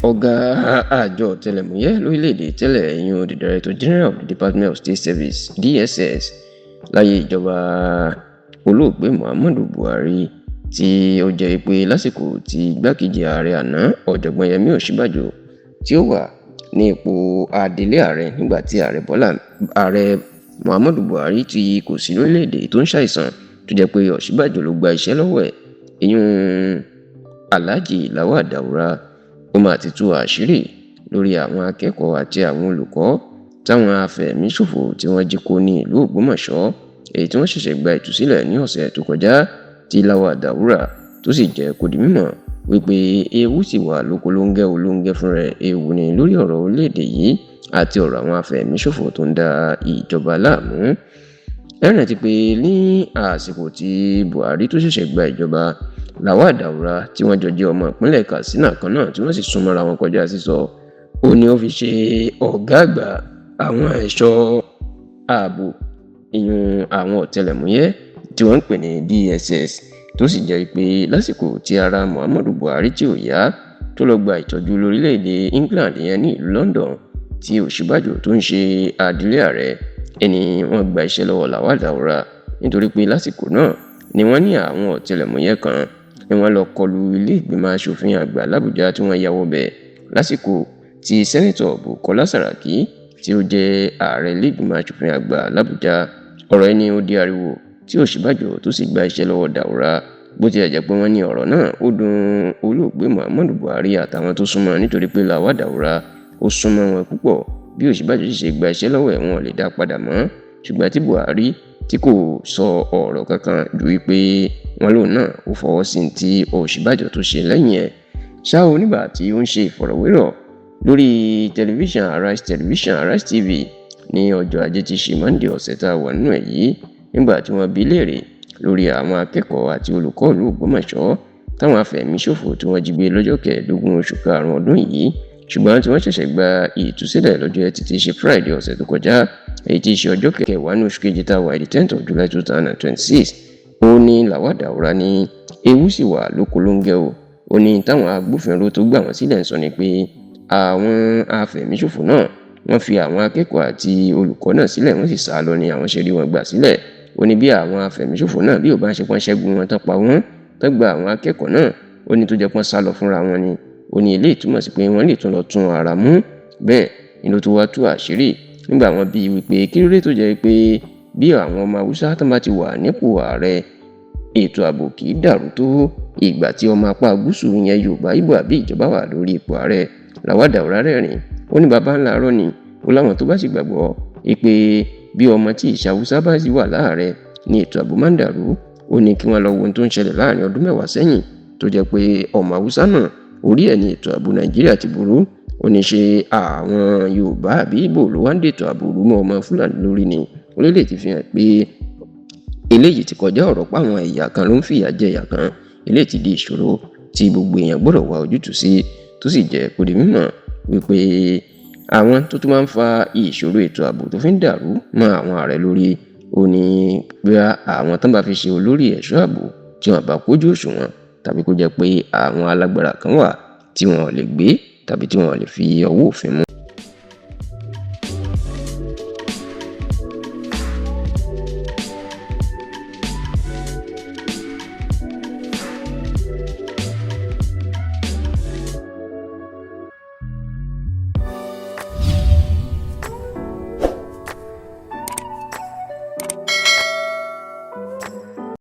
Ọ̀gá àjọ ọ̀tẹlẹ̀múyẹ́ lórílẹ̀‐èdè tẹ́lẹ̀, ìyún the Director General of the Department of State Service, DSS, láyé ìjọba olóògbé Muhammadu Buhari, tí ó jẹ́ pé lásìkò tí igbákejì ààrẹ àná, Ọ̀jọ̀gbọ́n Yẹmí Ọ̀ṣínbàjò, tí ó wà ní ipò adelé ààrẹ nígbà tí ààrẹ Bọ́lá, ààrẹ Muhammadu Buhari, tí kò sí lórílẹ̀‐èdè, tó ń ṣàìsàn, tó jẹ́ pé Ọ̀ṣínbàjò ló gba iṣẹ́ lọ́wọ́ ẹ̀, ìyún Alhaji Lawal Daura, ó máa ti tú àṣírí lórí àwọn akẹ́kọ̀ọ́ àti àwọn olùkọ́ táwọn afẹ̀míṣòfò tí wọ́n jí kó ní ìlú Ògbómọ̀ṣọ́, èyí tí wọ́n ṣẹ̀ṣẹ̀ gba ìtúsílẹ̀ ní ọ̀sẹ̀ tó kọjá, tí Lawal Daura tó sì jẹ́ kó di mímọ̀ wípé ewu sì wà lóko lóńgẹ́ olóńgẹ́ fún rẹ̀. Ewu ni lórí ọ̀rọ̀ orílẹ̀-èdè yìí àti ọ̀rọ̀ àwọn afẹ̀míṣòfò tó ń da ìjọba láàmú. Ẹ rántí pé ní àsìkò tí Buhari tó ṣẹ̀ṣẹ̀ gba ìjọba, Lawal Daura, tí wọ́n jọ jẹ́ ọmọ ìpínlẹ̀ Katsina kan náà, tí wọ́n sì súnmọ́ra wọn kọjá sísọ, ó ní ó fi ṣe ọ̀gá àgbà àwọn ẹ̀ṣọ́ ààbò, ìyún àwọn ọ̀tẹlẹ̀múyẹ́ tí wọ́n ń pè ní DSS, tó sì jẹ́ pé lásìkò tí ara Muhammadu Buhari tí ò yá, tó lọ gba ìtọ́jú lórílẹ̀‐èdè England yẹn ní ìlú London, tí Ọ̀ṣínbàjò tó ń ṣe adelé ààrẹ ẹni, wọ́n gba iṣẹ́ lọ́wọ́ Lawal Daura, nítorí pé lásìkò náà ni wọ́n ní àwọn ọ̀tẹlẹ̀múyẹ́ kan ni wọ́n lọ kọlu ilé ìgbìmọ̀ asòfin àgbà l'Àbújá, tí wọ́n ya wọbẹ̀ lásìkò tí Senator Bukola Saraki, tí ó jẹ́ ààrẹ ilé ìgbìmọ̀ asòfin àgbà l'Àbújá. Ọ̀rọ̀ ẹni ó di ariwo tí Ọ̀ṣínbàjò tó sì gba iṣẹ́ lọ́wọ́ Daura, bó tilẹ̀ jẹ́ pé wọ́n ní ọ̀rọ̀ náà ó dùn olóògbé Muhammadu Buhari àtàwọn tó súnmọ́, nítorí pé Lawal Daura ó súnmọ́ wọn púpọ̀. Bí Ọ̀ṣínbàjò sì ṣe gba iṣẹ́ lọ́wọ́ ẹ̀, wọn ò lè dá padà mọ́. Ṣùgbọ́n tí Buhari tí kò sọ ọ̀rọ̀ kankan ju wípé wọn lòun náà ó fọwọ́ sí tí Ọ̀ṣínbàjò tó ṣe lẹ́yìn ẹ̀ ṣá o. Nígbà tí ó ń ṣe ìfọ̀rọ̀wérọ̀ lórí tẹlifíṣàn Arise Television, Arise TV, ní ọjọ́ Ajé tí ṣe Monday ọ̀sẹ̀ tá a wà nínú ẹ̀ yìí, nígbà tí wọ́n bi léèrè lórí àwọn akẹ́kọ̀ọ́ àti olùkọ́ ìlú Ògbómọ̀ṣọ́ táwọn afẹ̀míṣòfò tí wọ́n jí gbé lọ́jọ́ 15 oṣù karùn-ún ọdún yìí, ṣùgbọ́n tí wọ́n ṣẹ̀ṣẹ̀ gba ìtúsílẹ̀ lọ́jọ́ Ẹtì tí í ṣe Friday ọ̀sẹ̀ tó kọjá, èyí tí í ṣe ọjọ́ 10 ní oṣù kejì tá a wà, the 10th of July 2026, ó ní Lawal Daura ní ewu sì wà lóko lóńgẹ́ o. Ó ní táwọn agbófinró tó gbà wọ́n sílẹ̀ ń sọ ni pé àwọn afẹ̀míṣòfò náà, wọ́n fi àwọn akẹ́kọ̀ọ́ àti olùkọ́ náà sílẹ̀, wọ́n sì sá lọ ní àwọn ṣe rí wọn gbà sílẹ̀. Ó ní bí àwọn afẹ̀míṣòfò náà, bí ò bá ń ṣe pọ́n ṣẹ́gun wọn tán, pa wọ́n tán, gba àwọn akẹ́kọ̀ọ́ náà, ó ní tó jẹ́ pọ́n sá lọ fúnra wọn ni. Ó ní eléyìí túmọ̀ sí pé wọ́n lè tún lọ tún ara mú. Bẹ́ẹ̀ ni ló tún wá tú àṣírí nígbà wọn bíi wípé kí ló dé tó jẹ́ pé bí àwọn ọmọ Haúsá tó bá ti wà nípò ààrẹ, ètò ààbò kì í dàrú tó ìgbà tí ọmọ apá gúúsù yẹn, Yorùbá, Ìgbò àbí ìjọba wà lórí ipò ààrẹ. Lawal Daura rẹ́rìn. Ó ní baba ńlá arọ́ ni. Ó láwọn tó bá sì gbàgbọ́ pé bí ọmọ tí ìṣàwùsá bá sì wà láàrẹ ní ètò ààbò máa ń dàrú, ó ní kí wọ́n lọ wo ohun tó ń ṣẹlẹ̀ láàrin ọdún 10 sẹ́yìn, tó jẹ́ pé ọmọ Haúsá náà orí ẹ̀ ní ètò ààbò Nàìjíríà ti burú. Ó ní ṣe àwọn Yorùbá àbí Ìgbò ló wá ń dètò ààbò rú mọ́ ọmọ Fúlàní lórí ni? Ó lè ti fi hàn pé eléyìí ti kọjá ọ̀rọ̀ páwọn ẹ̀yà kan ló ń fìyà jẹ ẹ̀yà kan. Eléyìí ti di ìṣòro tí gbogbo èèyàn gbọ́dọ̀ wá ojútùú sí, tó sì jẹ́ kó di mímọ̀ wípé àwọn tó tún máa ń fa ìṣòro ètò ààbò tó fi ń dàrú mọ́ àwọn ààrẹ lórí, ó ní bí àwọn tán bá fi ṣe olórí ẹ̀ṣọ́ ààbò tí wọ́n bá kójú òṣùwọ̀n, tàbí kó jẹ́ pé àwọn alágbára kan wà tí wọ́n lè gbé tàbí tí wọ́n lè fi ọwọ́ òfin mú.